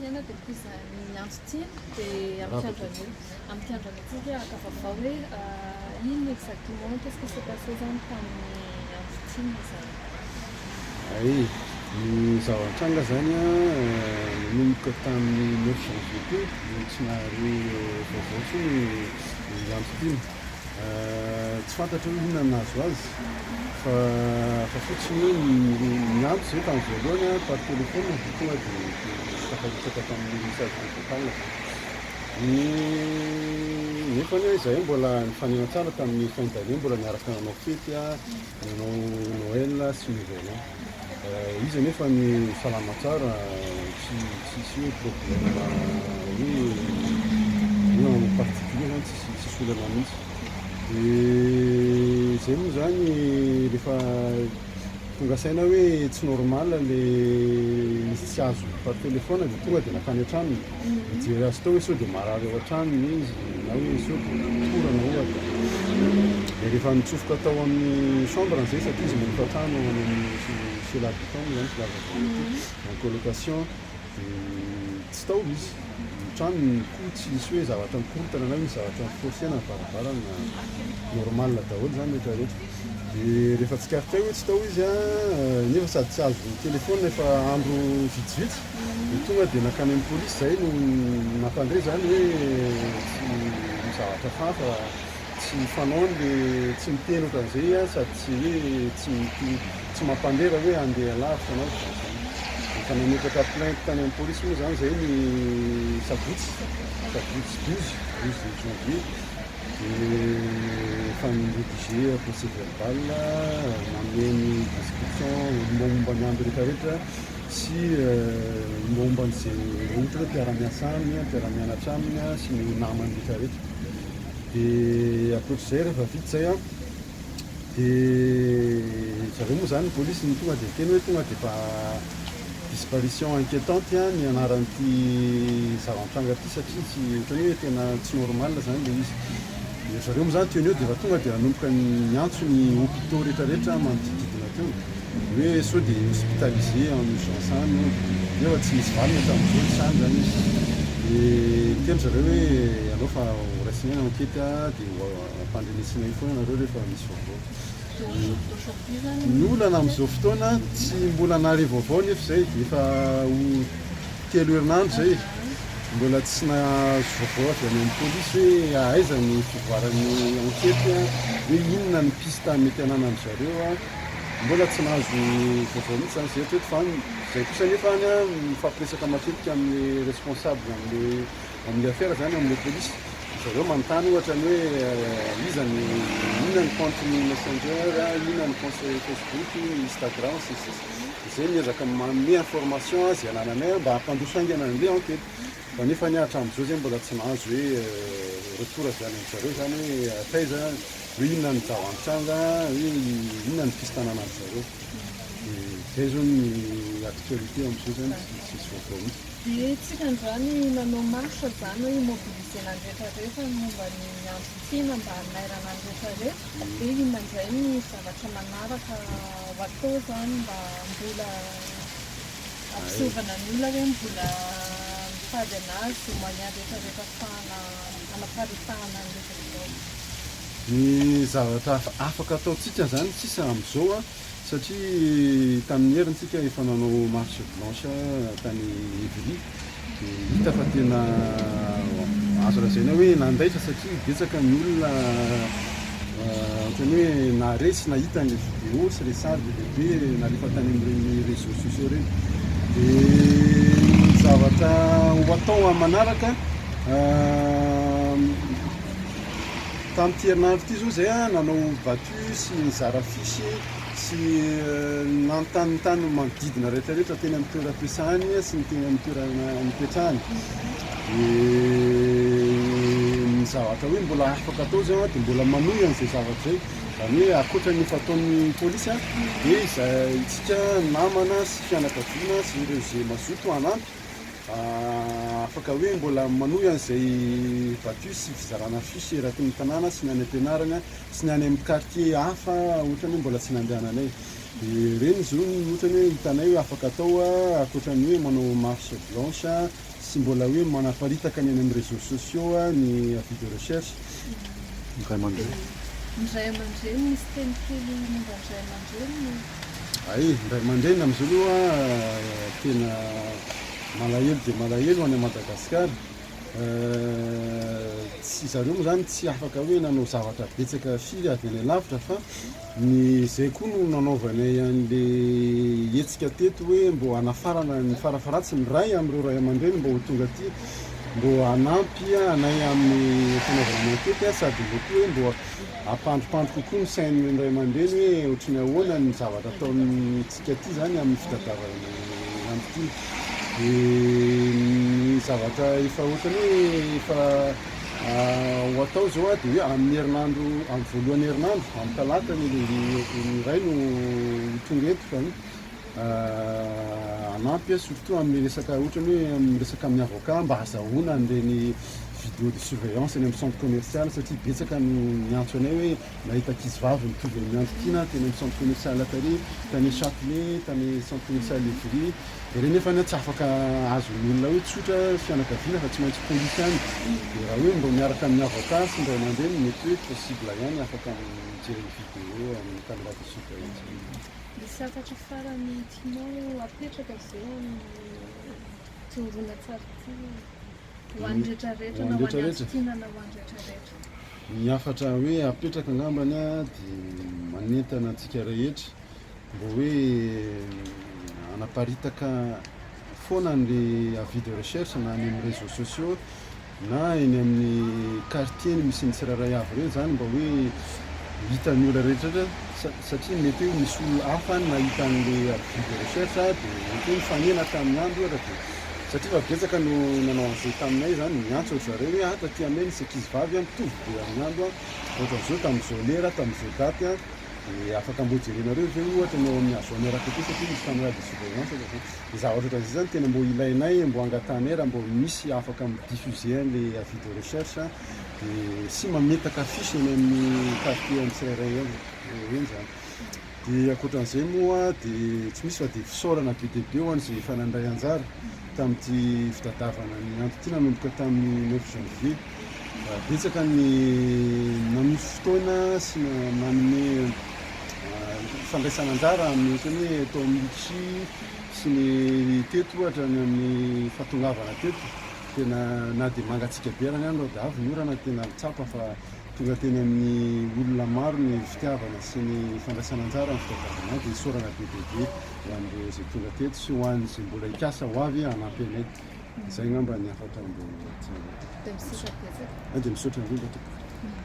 Nena dia cousin-n'i Antso Tiana dia amin'ity andro anio amin'ity andro anio tsika haka vaovao hoe inona exactement qu'est-ce qui s'est passé zany tamin'i Antso Tiana zany. Hay, ny zava-nitranga zany an, nanomboka tamin'ny neuf janvier teo no tsy nahare vaovao intsony i Antso Tiana. Tsy fantatra hoe inona no nahazo azy fa fa fotsiny hoe niantso zay tamin'ny voalohany an, par téléphone dia tonga dia tafaresaka tamin'ny messagerie vocale zay. Ny nefa anie izahay mbola nifanena tsara tamin'ny fin d'année mbola niaraka nanao fety an, nanao Noël sy nouvel an. Izy anefa ny salama tsara, tsy tsisy hoe problème hoe hoe en particulier zany tsisy tsisy olana mihitsy. De zay moa zany rehefa tonga saina hoe tsy normal le izy tsy azo par téléphone de tonga de nankany an-tranony nijery azy tao hoe sao de marary ao an-tranony izy na hoe sao de torana ohatra. De rehefa nitsofoka tao amin'ny chambre-ny zay satria izy manofa trano any amin'ny chez l'habitant moa zany filazako azy ity, en colocation, de tsy tao izy. Ny tranony koa tsy nisy hoe zavatra mikorontana na hoe misy zavatra mi-forcer-na ny varavarana, normal daholo zany rehetra rehetra. De rehefa tsikaritray hoe tsy tao izy an, nefa sady tsy azo téléphone efa andro vitsivitsy, de tonga de nankany amin'ny polisy zay no nampandre zany hoe tsy misy zavatra hafahafa, tsy fanaony le tsy miteny ohatran'izay an, sady tsy hoe tsy tsy mampandre raha hoe handeha lavitra na ohatran'izany. Efa nametraka plainte tany amin'ny polisy moa zany zay ny sabotsy, sabotsy 12, 12 janvier, de efa ni-rédiger procès verbal, nanome ny description mombamomba ny andro rehetra rehetra sy mombamomba an'izay ohatra hoe mpiara-miasa aminy, mpiara-mianatra aminy sy ny namany rehetra rehetra. De ankoatr'izay rehefa vita zay an, de zareo moa zany ny polisy no tonga de niteny hoe tonga de efa disparition inquiétante ny anaran'ity zava-nitranga ity satria tsy ohatran'ny hoe tena tsy normal zany le izy. De zareo moa zany teo no eo de efa tonga de nanomboka niantso ny hôpitaux rehetra rehetra manodidididina teo hoe sao de hospitalisé en urgence any hono, nefa tsy nisy valiny hatramin'izao, tsy any zany izy. De niteny zareo hoe aleo fa ho raisinay ny enquête de ho ampandrenesinay foana nareo rehefa misy vaovao. Ny olana amin'izao fotoana tsy mbola nahare vaovao nefa izay efa ho telo herinandro izay mbola tsy nahazo vaovao avy any amin'ny polisy hoe aiza ny fivoaran'ny enquête, hoe inona ny piste mety ananan'ny zareo. Mbola tsy nahazo vaovao mihitsy izany izay hatreto fa izay kosa nefa any mifampiresaka matetika amin'ny responsable amin'ilay amin'ilay affaire izany amin'ilay polisy. Zareo manontany ohatra ny hoe iza ny inona ny compte ny messenger, inona ny compte Facebook, ny Instagram sy ny sisa. Izay miezaka manome information izay anananay mba hampandroso haingana an'ilay enquête. Fa nefa anie hatramin'izao zay mbola tsy nahazo hoe retour avy any amin-jareo zany hoe hatraiza, hoe inona ny zava-nitranga, hoe inona ny piste ananan'zareo. Dia izay zao ny actualité amin'izao zany tsy misy vaovao mihitsy. Dia tsika androany nanao marche zany hoe hi-mobiliser-na ny rehetra rehetra ny momba ny andro tiana mba hanairana ny rehetra rehetra dia inona indray ny zavatra manaraka ho atao zany mba mbola hampisehovana ny olona hoe mbola mitady anazy izay moyen rehetra rehetra ahafahana hanaparitahana an'ilay vaovao. Ny zavatra afaka ataontsika zany sisa amin'izao an, Satria tamin'ny heriny tsika efa nanao marche blanche tany Evry dia hita fa tena azo lazaina hoe nandaitra satria betsaka ny olona ohatran'ny hoe nahare sy nahita an'ilay vidéo sy ilay sary be dia be nalefa tany amin'ireny réseaux sociaux ireny. Dia ny zavatra ho atao amin'ny manaraka, tamin'ity herinandro ity izao izay aho nanao battue sy nizara fiche sy nanontany ny manodidina rehetra rehetra teny amin'ny toeram-piasany sy ny teny amin'ny toerana nipetrahany. Dia ny zavatra hoe mbola afaka atao zao dia mbola manohy an'izay zavatra izay. Izany hoe ankoatra ny efa ataon'ny polisy dia izay isika namana sy fianakaviana sy ireo izay mazoto hanampy afaka hoe mbola manohy an'izay battue sy fizarana fiche eraky ny tanàna sy ny any am-pianarana sy ny any amin'ny quartier hafa ohatrany hoe mbola tsy nandehananay. Dia ireny izao no ohatrany hoe hitanay hoe afaka atao ankoatran'ny hoe manao marche blanche sy mbola hoe manaparitaka ny any amin'ny réseaux sociaux ny avis de recherche. Ny ray aman-dreny. Ny ray aman-dreny, misy teny kely momba ny ray aman-dreny? Hay, ny ray aman-dreny amin'izao aloha tena malahelo dia malahelo any Madagasikara. Tsy zareo moa zany tsy afaka hoe nanao zavatra betsaka firy avy any alavitra fa ny zay koa no nanaovanay an'le hetsika teto hoe mbô hanafarana ny farafaharatsiny ny ray amin'ireo ray aman-dreny mbô ho tonga aty mbô hanampy anay amin'ny fanaovana ny enquête sady mbô koa hoe mbô hampandripandry kokoa ny sain'ny ray aman-dreny hoe ohatry ny ahoana ny zavatra ataontsika aty zany amin'ny fitadiavana ny andro ity. Dia ny zavatra efa ohatrany hoe efa ho atao izao a, dia hoe amin'ny herinandro, amin'ny voalohan'ny herinandro, amin'ny talata ny ny iray no ho tonga eto fa hanampy surtout amin'ny resaka ohatrany hoe amin'ny resaka amin'ny avocat mba hazahoana an'ireny vidéo de surveillance eny amin'ny centre commercial satria betsaka no miantso anay hoe Nahita ankizivavy mitovy amin'i Andry Tiana teny amin'ny centre commercial tary, tany Châtelet, tany centre commercial Evry. Dia ireny nefa tsy afaka azon'ny olona hoe tsotra fianakaviana fa tsy maintsy polisy ihany. Dia raha hoe mba miaraka amin'ny avocat sy ny ray aman-dreny mety hoe possible ihany afaka mijery ny vidéo amin'ny caméra de surveillance. Misy hafatra farany tianao apetraka ve amin'ity horonantsary ity ho an'ny rehetrarehetra na ho an'i Andry Tiana na ho an'ny rehetrarehetra? Ny hafatra hoe apetraka angambany dia manentana antsika rehetra mba hoe hanaparitaka foana an'le avis de recherche na any amin'ny réseaux sociaux na eny amin'ny quartier misy ny tsirairay avy ireny zany mba hoe hitan'ny olona rehetra satria mety hoe misy olona hafa any nahita an'le avis de recherche dia mety hoe nifanena tamin'ny andro ohatra dia Satria fa betsaka no nanao an'izay taminay izany, niantso ry zareo hoe ah taty aminay nisy ankizy vavy an, mitovy be amin'ny andro an, ohatran'izao tamin'izao lera, tamin'izao daty an, dia afaka mbô jerenareo ve ohatra ny ao amin'ny agent miaraka aty satria misy caméra de surveillance ohatran'izany. Dia zavatra ohatran'izay izany tena mbô ilainay, mbô angatahanay raha mbô misy afaka mi-diffuser an'ilay avis de recherche dia sy mametaka affiche eny amin'ny quartier amin'ny tsirairay eny izany. Dia ankoatran'izay moa dia tsy misy fa dia fisaorana be dia be ho an'izay efa nandray anjara tamin'ity fitadiavana ny andro ity nanomboka tamin'ny neuf janvier. Betsaka ny nanofy fotoana sy nanome fandraisana anjara amin'ny ohatran'ny hoe tao amin'ny Litchi sy ny teto ohatra ny amin'ny fahatongavana teto. Tena na dia mangatsiaka be ary ny andro dia avy ny orana tena tsapa fa Tonga teny amin'ny olona maro ny fitiavana sy ny fandraisana anjara amin'ny fitadiavana ahy dia isaorana be dia be ho an'ireo izay tonga teto sy ho an'izay mbola hikasa ho avy hanampy anay. Izay angamba ny hafatra mbola tiana. Dia misaotra betsaka. Dia misaotra indrindra tompoko.